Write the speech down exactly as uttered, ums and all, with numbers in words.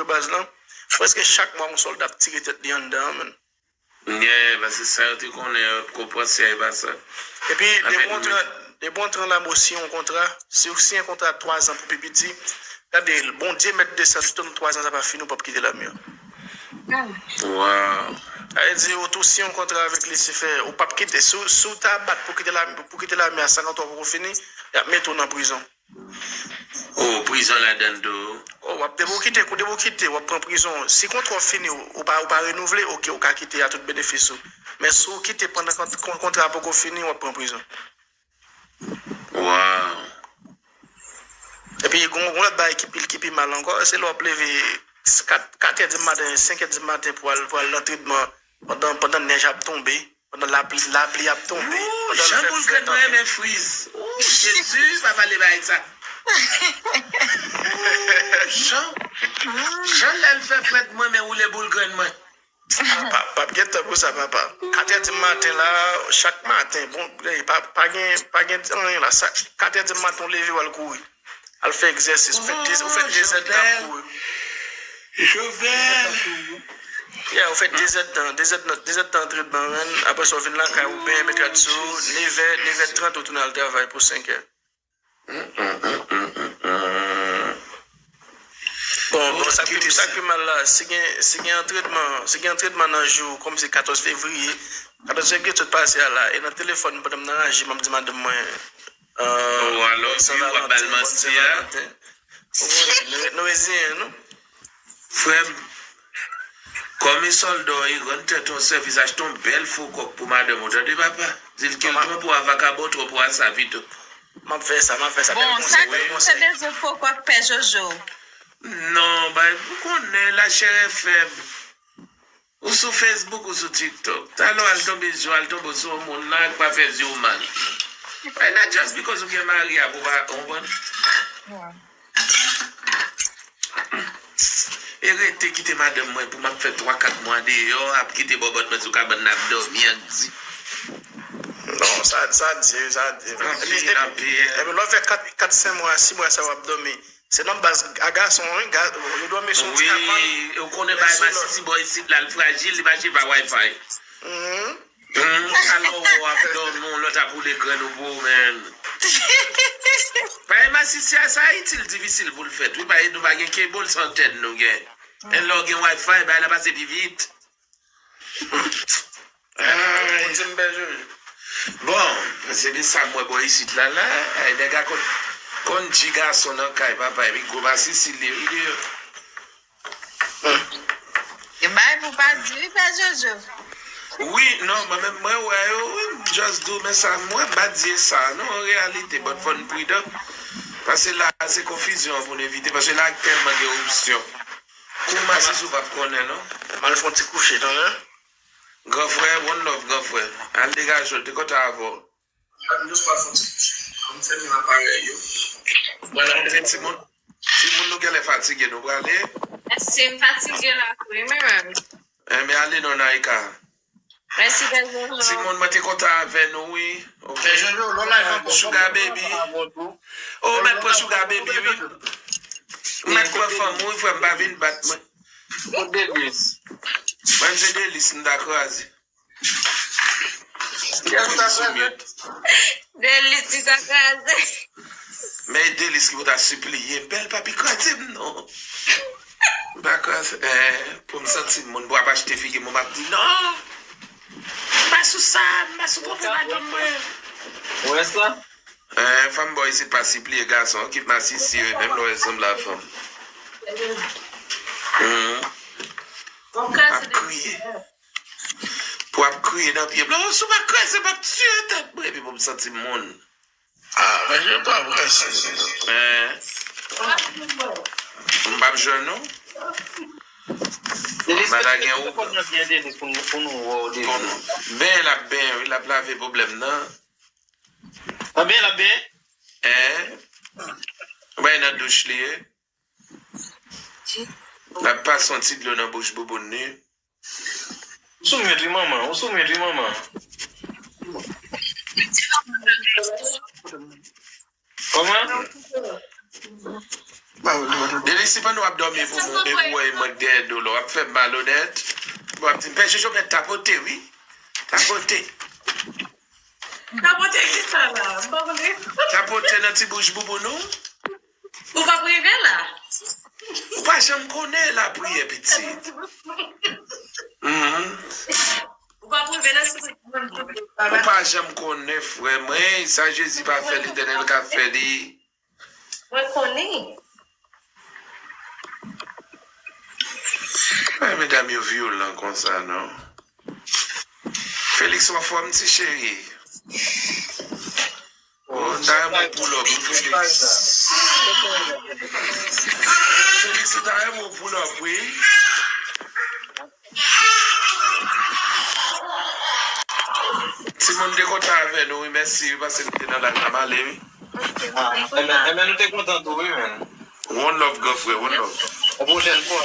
baz lan. Prèske chak mwa, yon sòlda ap tire tèt li anndan an, menn. Yeah, paske sa yo te konnen, yo t ko pran syèj pa sa. Epi, depi w antre, depi w antre anlabo siyen yon kontra, si w siyen kontra twazan pou pi piti, gade, Bondye mèt desann, si w tann twazan sa pa fini, ou p ap kite lame an. Wow. Sa vle di, ou tou siyen yon kontra avèk Lisifè, ou p ap kite. Si, w- si w ta bat pou kite lame, pou kite lame a senkant twa poko fini, y ap mete w nan prizon. Oh, prizon ladan tou. Oh, w ap depi w kite, kou depi w kite, w ap pran prizon. Si kontra w fini, ou pa, ou pa renouvle, oke, ou ka kite a tout benefis ou. Men si w kite pandan kont- kon- kontra a poko fini, w ap pran prizon. Wow. Epi, gon, gon lòt bagay ki pi, ki pi mal ankò, se lè w ap leve kat, kat è di maten, senk è di maten pou al, pou al nan tretman pandan, pandan nèj ap tonbe. Pandan lapli, lapli ap tonbe. Ooh, pandan l jan fè boul frèt grenn mwen anpil. Renmen friz. Ooh, Jezi, pa pale bagay sa. Ooh, jan, jan lè l fè frèt mwen, men woule boul grenn mwen. Papa, p ap gen tan pou sa, papa. Kat è di maten la, chak maten, bon, ey, pa, pa gen, pa gen anyen la. Sa, kat è di maten, w leve, w al kouri. Al fè egzèsis, ou fè de, ou fè de zèdtan ap kouri. Jovel! Yeah, ou fè de zèdtan, de zèdtan, de zèdtan antrenman, menn. Apre sa, ou vin lakay ou, benyen, met rad sou ou, nevè, nevè trant, ou tounen al travay pou senkè. Bon, bon, sa k pi, sa k pi mal la, si gen, si gen antrenman, si gen antrenman nan jou, kòmsi katòz fevriye, katòz fevriye sot pase a la, e nan telefòn, pandan m nan raje, m ap di madanm mwen, Oh, alò, wi, w ap ba l manti a. Ou konnen, nou, nou reziyen nou. Frè m, kòm e sòlda w ye, rann tèt ou an sèvis, achte yon bèl fo kòk pou madanm ou, tande papa? Di l ke l twò pou a vakabon, twò pou a sa pito. M ap fè sa, m ap fè sa. Bon, sa ki fè bezwen fo kòk, Pè Jojo? Non, bay, ou konnen, lachè fèb. Ou sou Facebook, ou sou TikTok. Talè w al tonbe sou, al tonbe sou yon moun la k pa fè zye w mal. Why not just because ou gen mari a pou pa konprann? E rete kite madanm mwen pou m ap fè twa, kat mwa deyò, ap kite bòbòt mwen sou kabann nan ap dòmi ak di. Non, sa, sa di, sa di. Epi, epi, epi lè w fè kat, kat, senk mwa, sis mwa sa w ap dòmi. Se nan baz a gason, wi, ga- yo dòmi sou ti kabann. Wi, ou konnen bay masisi bò isit la, l frajil, li mache pa Wi-Fi. Mhm. Alò, w ap dòmi, yon lòt ap woule grenn ou pou ou menm. Bay masisi a, sa itil, difisil pou l fèt, wi, bay nou pa gen kebòl, se antèn nou gen. Men lè w gen Wi-Fi, bay la pase pi vit. Ay. Bon, se de sa m wè bò isit la, la. Ay, nèg la konn, konn di gason nan kay, papa, epi gwo masisi li ye, wi, deyò. Yo bay pou pa di, wi, Pè Jojo. Wi, non, mwen menm, mwen wè yo, wi, m just do, men sa, mwen pa di sa, non, an reyalite, but fò n pridan. Paske la, se konfizyon pou n evite, paske la, tèlman gen opsyon. Kou masisi ou p ap konnen, non. M al fè yon ti kouche, tande. Gran frè, one love, gran frè. Al degaje w, te kontan avè w. Mwen antre timoun. Timoun, nou genlè fatige, nou prale. Mèsi, m fatige la tou, wi, mwen menm. Enben, ale non, Naïka. Mèsi, Pè Jojo. Timoun, mwen te kontan avè nou, wi. Ok. Pè Jojo, lò live ankò. Sugar baby. Oh, mèt pran Sugar baby, wi. Mèt pran fanm, wi, frè m, pa vin bat mwen. Kot Delis? Mwen, se Delis, m ta kraze. Delis, ti sa kraze. Men Delis ki pou ta sipliye m, bèl papi, kraze m non. M pa kraze, eh, pou m santi m moun, pou ap achte figi m, m ap di non. M pa sou sa, m pa sou pwofil madanm mwen. Ou wè sa? Eh, fanm bò isit pa sipliye gason, ki masisi yo, menm lè w sanble a fanm. Hmm. Ap kriye. Pou ap kriye nan pye m la, oh, si w pa kraze, m ap tiye tèt mwen, epi pou m santi m moun. Ah, men se pa vre, se, se, se. Eh. M p ap jwenn ou. M pa ta gen ou. Pou nou, pou nou wè w deja. Bon, ben l ap ben, wi, l ap lave pwoblèm nan. Anben, l ap ben? Eh. Ou bay nan douch li ye. L ap pase yon ti dlo nan bouch bouboun li. Ou sou mute, wi, manman. Ou sou mute, wi, manman. Kòman? Denis, si pandan w ap dòmi pou mwen, epi w wè mwen dèyè do la, w ap fè m malonèt. W ap di m, Pè Jojo, mèt tapote, wi. Tapote. Tapote ki sa la? M pa konnen. Tapote nan ti bouch bouboun ou. Ou p ap rive la. Ou pa janm konnen lapriyè, piti. Mhm. Ou p ap rive nan sou moun. Ou pa janm konnen, frè mwen. Sa Jezi pa fè, Letènèl ka fè li. Mwen konnen. Ay, medam yo vyolan konsa, non? Felix, w anfòm, ti cheri? Oh, m ta renmen w pull up, wi, Felix. Felix, m ta renmen w pull up, wi. Timoun, m te kontan avè nou, wi, mèsi, wi, paske nou te nan live la, m ale, wi. Ah, enben, enben nou te kontan tou, wi, men. One love, gran frè, one love. Yon pwochèn fwa.